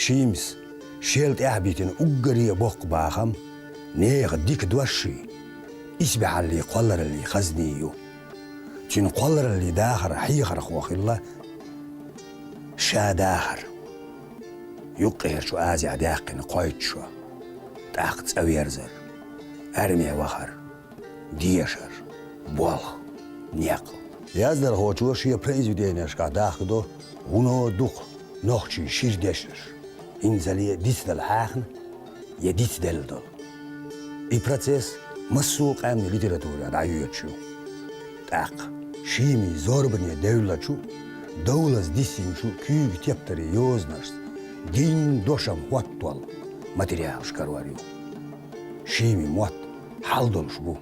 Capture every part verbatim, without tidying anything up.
Шемас шел тӀаьхьа битина уггаре а боккха бахам нехан дика дошший, исбаьхьаллий, кхоллараллий хазне ю. Цуьнан кхоллараллий дахаран хьехархо хилла ша дахар. Юккъерчу Азехь даьккхина кхойтта шо, тӀаккха цӀа верзар, арме вахар, дешар, болх, некъ. Яздархочо шен произведенешкахь дахкадо вуно дукха нохчийн шира дешнаш, хӀинцале дицдала хьаьхна я дицделла долу. И процесс массо а къаьмнийн литературехь дӀайоьдуш ю. ТӀаккха Шемин зорбане девллачу, довлаза диссинчу куьйга тептарийн йозанашца дийнна дошам хӀоттадолу материалаш карор ю. Шемин мотт хьал долуш бу.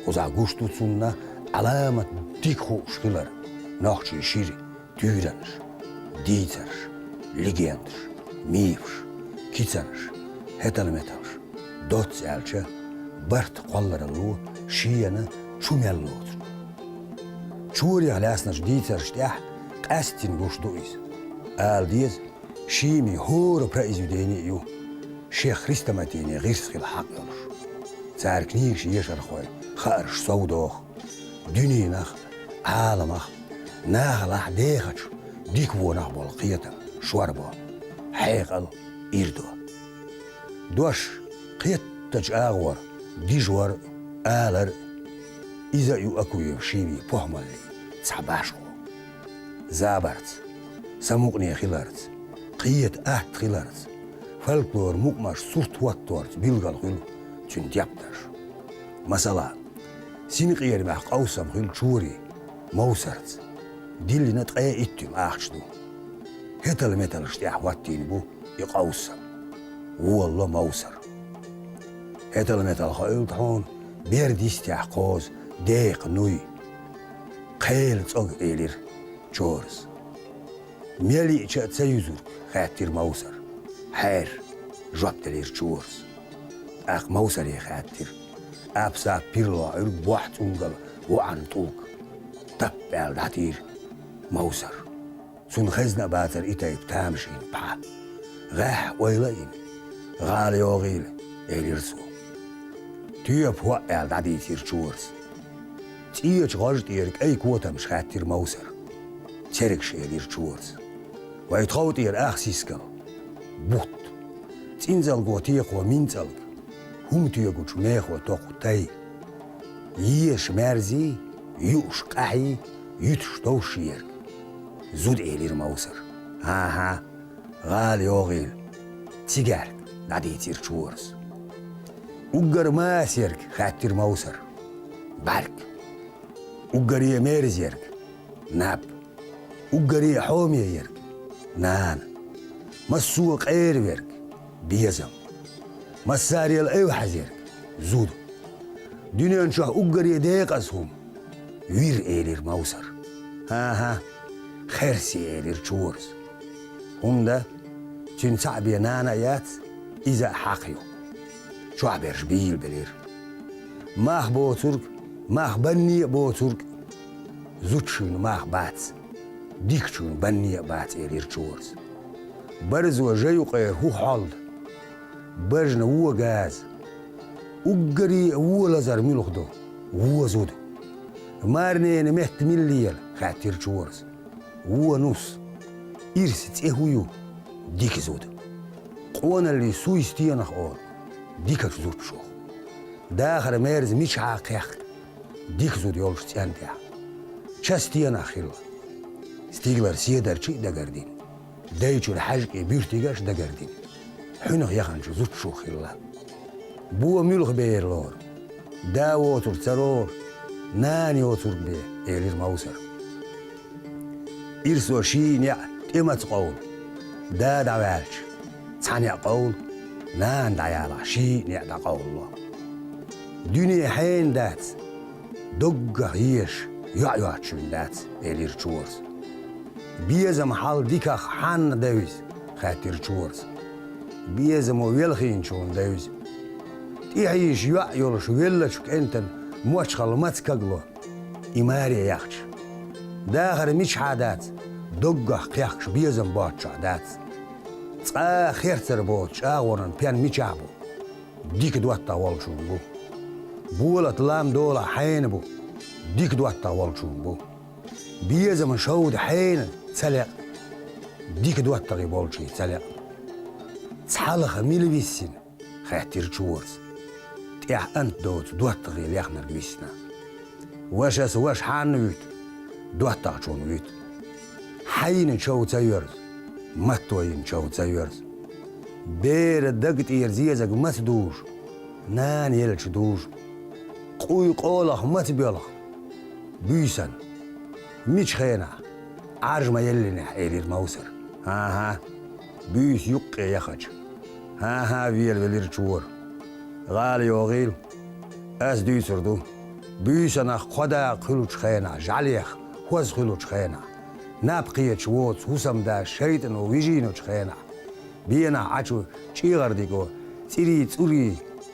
Кхузахь гуш ду цунна Ӏаламат дика хууш хилар нохчийн шира туьйранаш, дийцарш, легендаш, мифаш, кицанаш, хӀетал-металш, доцца аьлча, барт-кхолларалло шена чу мел лоцург. Чорех лаьцначу дийцаршна тӀехь къаьсттина гуш ду иза. Ала деза, Шемин хӀора произведени а ю шех хрестоматийне гӀирс хила хьакъ йолуш. Цара книгаш ешархой хаарш совдоху, дуьненах, Ӏаламах, нахалахь дехачу дика вонах болу кхетам шорбо, хьекъал ирдо. Дош кхеттачу агӀор дижор а, алар а, иза а ю Акуев Шемин похӀмаллин цхьа башхо. Забарца, самукъане хиларца, кхета атта хиларца, фольклоран мукъамаш сурт хӀотторца билгал хуьлу цуьнан тептарш. Масала, синкъерамехь къовсам хуьлу чорийн, Мовсарца, диллина ткъе итт йума ахча ду. ХӀетал-металш тӀехь хӀоттийна бу и къовсам. Волало Мовсар. ХӀетал-метал хоуьйту хьуна берда йистехь кхозу декъа нуй, кхела цӀог, элира Чорас. Мел йиъча а ца юзург, хаьттира Мовсар. Хьер, жоп делира Чорас. ТӀаккха Мовсаре хаьттира. Ап-сап пирла лохьуьйтура бохь цӀунгал воӀан тӀулг. Тап аьлла дӀатийра Мовсар. Цунна хезна а бацара и тайпа тамашийна пхьа. ГӀаьхьа ойла а йина, гӀала йогӀийла, элира цо. Тоьпа хӀоъ аьлла дӀадийцира Чорас. ЦӀечу гӀожа тӀера кӀайн котамаш хаьттира Мовсар. Цергаш, элира Чорас. Вайн тхов тӀера ах сискал, бутт. ЦӀинцӀалго текхо минцӀалг, хӀума тоьгучу мехо токху тай. Езаш маьрзий, юуш къаьхьий, юьтуш товш ерг. Зуда, элира Мовсар. ХӀан-хӀа, гӀала йогӀийла, цигаьрка, дӀадийцира Чорас. Уггар маса ерг, хаьттира Мовсар. БӀаьрг. Уггаре мерза ерг. Наб. Уггаре хьоме ерг. Нана. Массо а къера верг. Безам. Массарел эвхьаза ерг. Зуда. Дуьнен чохь уггаре декъаза хӀума. Вир, элира Мовсар. ХӀан-хӀа, херсе, элира Чорас. ХӀунда цуьнан цхьаъ бен нана а яц, иза а хьакха ю. Чохь берш бийла белира. Мах боцург, мах банне а боцург, зудчуьнан мах бац, дикачуьнан банне а бац, элира Чорас. Барзо жа юкъера хӀух хьолда, бажна вон газа. Уггаре а вон лазар муьлха ду? Вон зуда. Марненан метта мила лела? Хаьттира Чорас. Вон нус. Ирс цӀе хӀун ю? Дика зуда. Къоналлин суй стенах олу? Дикачу зудчух. Дахаран мерза мичахьа кхехка? Дика зуда йолчу цӀен тӀехь. Ча стенах хилла. Стигалара седарчий а дагардина. Дайчуьра хьаьжкӀийн буьртигаш дагардина. Хьуьнах яханчу зудчух хилла. Бо муьлха бер лору? Да воцург ца лору, нана йоцург бен, элира Мовсар. Ирсо ший неӀ тӀе маца къовлу? Да дӀаваьлча, цхьа неӀ къовлу, нана дӀаялахь, ший неӀ дӀакъовлало. Дуьне хьенан дац, доггах езаш йоӀ йоцучуьнан дац, элира Чорас. Безам хьал диках хьанна девза? Хаьттира Чорас. Безамо велхийначунна девза. ТӀехьийша йоӀ йолуш веллачу кӀентан мочхалла маца кагло? И маре яхча. Дахар мичахьа дац, доггах кхехкаш безам боцчохь дац. Цкъа а херцар боцу чӀагӀонан пен мичахь бу? Дика доттагӀа волчун бу. Болат лам долахь хьенан бу? Дика доттагӀа волчун бу. Безаман шовда хьенан ца лекъна? Дика доттагӀий болчий ца лекъна. Цхьалха мила виссина? — хаьттира чорас. ТӀехь ант доцу доттагӀий лехнарг виссина. Вашас ваша хьанна вуьту? ДоттагӀчунна вуьту. Хьайна чов ца йоьрзу, матто йина чов ца йоьрзу. Бера даг тӀера зезаг маца дужу? Нана елча дужу. Къуй къолах маца боьлху? Буьйсан. Мича хенахь? Ӏаржа ма еллинехь, — элира Мовсар. — ХӀан-хӀа. Буьйса юккъе яхача. — ХӀан-хӀа, — велавелира чора. — ГӀала йогӀийла. Ас дуьйцур ду. Буьйсанах кхо дакъа хуьлучу хенахь, жӀаьлех хӀоза хуьлучу хенахь, наб кхеташ воцу хӀусамда шайтӀано вижийначу хенахь, бенах Ӏачу чӀегӀардиго цӀирий цӀурий,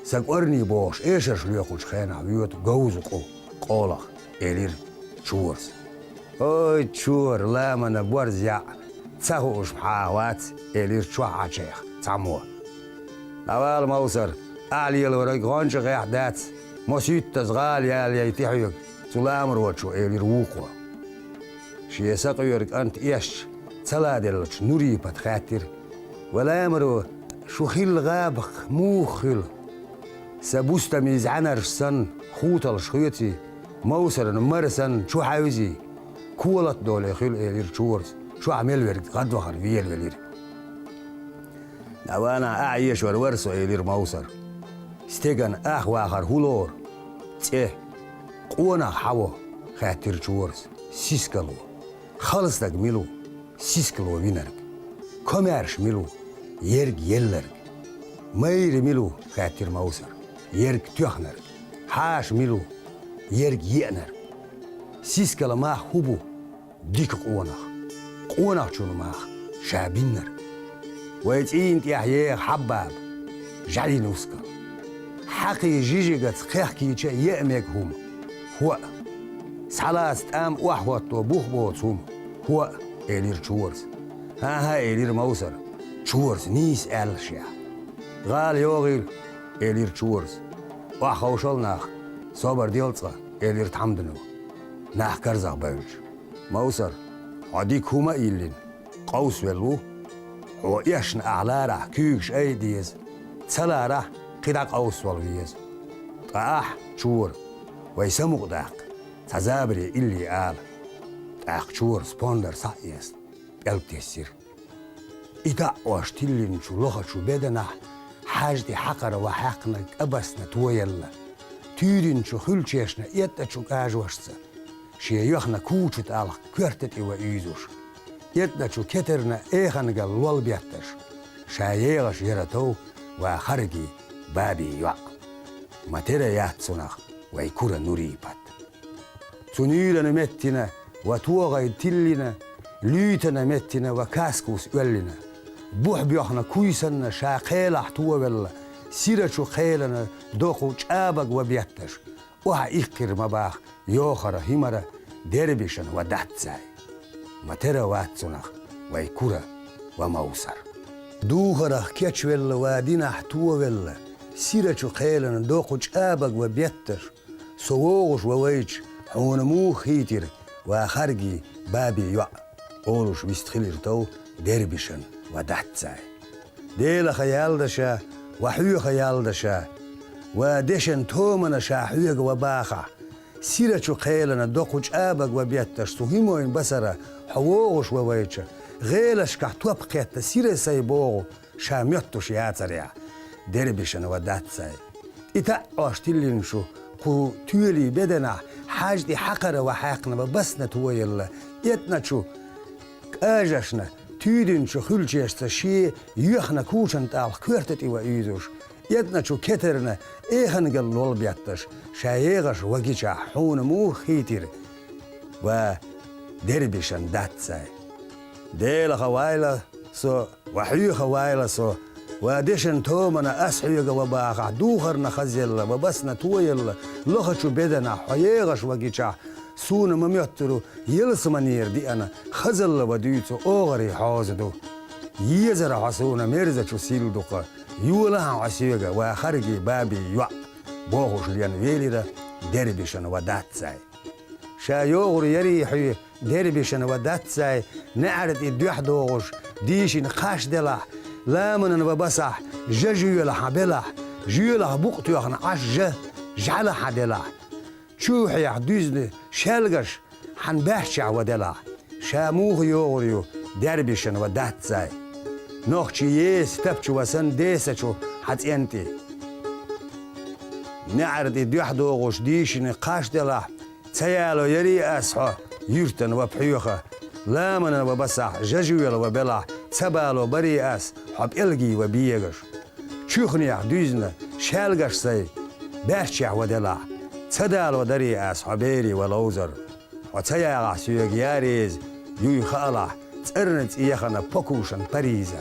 сан кӀорний бохуш эшарш лоькхучу хенахь воьду говза къу къолах, — элира чорас. — Ой, чора, ламанан борз яӀ, ца хууш хьан вац, — элира чохь Ӏачех цхьаммо. — ДӀавала, Мовсар, ахь лелориг гӀонча гӀехь дац, мо суьттаза гӀала ялаяйти хьоьга цу ламарочо, — элира вукхо. Шен сакъоьру кӀант эшча ца ладеллачу Нурипата хаьттира: — Ва ламаро, шу хилла гӀабах муха хуьлу? Сан бустамийн зӀаьнарш санна хуталш хоьций, Мовсаран мара санна чу хьаьвзий, колат а долий хуьлу, — элира чорас, чохь мел верг гӀадвахана велавелира. — ДӀавалахь, ахь эшор вара со, — элира Мовсар. — Стеган ах вахар хӀун лору? — ЦӀе. — Къонах хьан ву? — хаьттира чорас. — Сискало. — Хала стаг мила ву? — Сискало винарг. — Комаьрша мила ву? — Ерг елларг. — Майра мила ву? — хаьттира Мовсар. — Ерг тоьхнарг. — Хьаша мила ву? — Ерг еанарг. — Сискала мах хӀун бу? — Дика къонах. — Къонахчун мах — ша биннарг. — Вай цӀийнан тӀехь еха хьаббаба, жӀаьлин ускал. Хьакхий жижигаца кхехкийча а еа мега хӀума — хӀоа. Схьалаца тӀам охьахӀотто бух боцу хӀума — хӀоа, — элира чорас. — ХӀан-хӀа, — элира Мовсар. — Чорас нийса аьлла шех. — ГӀала йогӀийла, — элира чорас. — Охьаховшал нах, собар дел цкъа, — элира тхьамдано, нах карзах бевлча. — Мовсар, хьо дика хӀума а йиллина, къовсавелла ву. Хьо эшна ахь ларахь, куьйгаш айа деза, ца ларахь, кхидӀа къовсавала веза. Ткъа ахь, чора, вай самукъадаккха, цхьа забаре илли ала. ТӀаккха чорас пондар схьа а эцна, пӀелг тесира. И даӀош тиллинчу лохачу беданахь хьаьжди хьакхара ван хьаькхна кӀабасна тоелла, туьйдинчу хуьлчешна этӀачу кӀажошца, шен йоьхна кучу тӀалх коьрта тӀе ван уьйзуш, этӀачу кетарна эхангал лол бетташ, ша егӀаш яра тов ван харги баби йоӀ. Ма тера яц цунах вай кура Нурипат. Цу нуьйрана меттина ван тогӀай тиллина, луьйтана меттина ван каскус оьллина, бухь боьхна куй санна ша кхелахь товелла, сирачу кхелана доккху чӀабаг ван бетташ, охьа иккхира ма баха йохара хӀимара Дербишан ван Даццай. Ма тера вац цунах вай кура ван Мовсар. Духарах кечвелла ван динахь товелла, сирачу кхелана доккху чӀабаг ван бетташ, со вогӀуш ван вайча, хьуна муха хийтира ван харги баби йоӀ, олуш вистхилира тов Дербишан ван Даццай. Делаха ялдаша, ван хьоьха ялдаша, ван дешан томана ша хьоьга ван бахахь, сирачу кхелана доккху чӀабаг ван бетташ цу хӀимойн басара хьо вогӀуш ван вайча, гӀелашкахь топ кхетта сира сай богӀу ша моьттуш яцарехь, Дербишан ван Даццай. И таӀош тиллинчу кху тоьли беданахь хьаьжди хьакхара ван хьаькхна ван басна тоелла, этӀначу кӀажашна, туьйдинчу хуьлчешца шен йоьхна кучан тӀалх коьрта тӀе ван уьйзуш, этӀначу кетарна эхангал лол бетташ, ша егӀаш ван гичахь хьуна муха хийтира ван Дербишан Даццай. Делаха вайла со, ван хьоьха вайла со, ван дешан томана ас хьоьга ван бахахь, духарна хазъелла ван басна тоелла, лохачу беданахь хьо егӀаш ван гичахь, суна ма моьттуру, ялсаманера деана хазалла ван дуьйцу огӀарий хьоза ду. езара хьо суна мерзачу сил дукха, йолахьа хьо соьга, ва Харги-Баби йоӀ», — бохуш лена велира Дербишан ва Даццай. Ша йогӀур ярий хьоь, Дербишан ва Даццай, неӀар тӀе дуьхьа догӀуш, дийшина кхаж делахь, ламанан ва басахь, жа жоьла хьан белахь, жоьлахь букъ тоьхна Ӏаш жа, жӀаьла хьан делахь, чу хьех дуьзна шаьлгаш хьан баьрччехь ва делахь, ша муха йогӀур ю Дербишан ва Даццай, нохчий еса тапча ва санна десачу хьан цӀен тӀе. НеӀар тӀе дуьхьа догӀуш дийшина кхаж делахь, ца яло ярий ас хьо юьртан ва пхьоьха, ламанан ва басахь, жа жоьла ва белахь, ца бало барий ас хьо пӀелгий ва бегаш. Чухнех дуьзна шаьлгаш сай баьрччехь ва делахь, ца дало дарий ас хьо берий ва ловзар. Хьо ца ягӀахь соьга яреза юй хаалахь, цӀерна цӀе яхана Покушан Париза.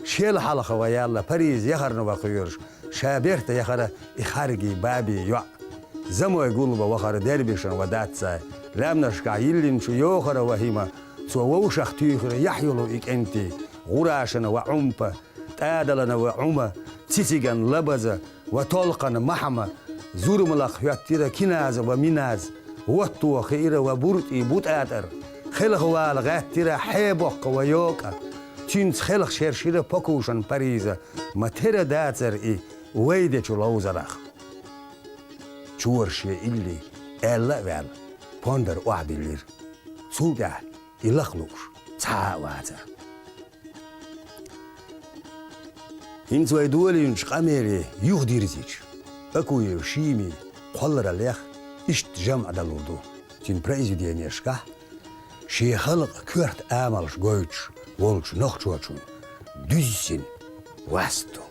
Шел хьалха ва яьлла Париза яхарна ва кхоьруш, ша берта яхара и Харги-Баби йоӀ. Замой гулба вахара Дербишан ва Даццай, лаьмнашкахь йиллинчу йохара ва хӀима, цо вовшах туьйхира яхь йолу и кӀентий, ГӀурашана ва Ӏумпа, ТӀадалана ва Ӏума, Цициган Лабаза ва Толкхан Махьама, зурмалах хӀоьттира Киназа ва Миназ, вотто хиира ва БуртӀий БутӀатӀар, хелхавала гӀаьттира Хьебоккха ва Йокъа, цуьнца хелха шершира Покушан Париза, ма тера дацара и вай дечу ловзарах. Чора шен илли аьлла а ваьлла, пондар охьабиллира. Цул тӀаьхьа и лаха лууш цхьа а вацара. ХӀинца вай долийначу къамеле юхадирзича, Акуев Шимин кхоллараллех иштта жамӀ далур ду. Цуьнан произведенешкахь шен халкъан коьрта амалш гойтуш волчу нохчочун дуьззина васт ду.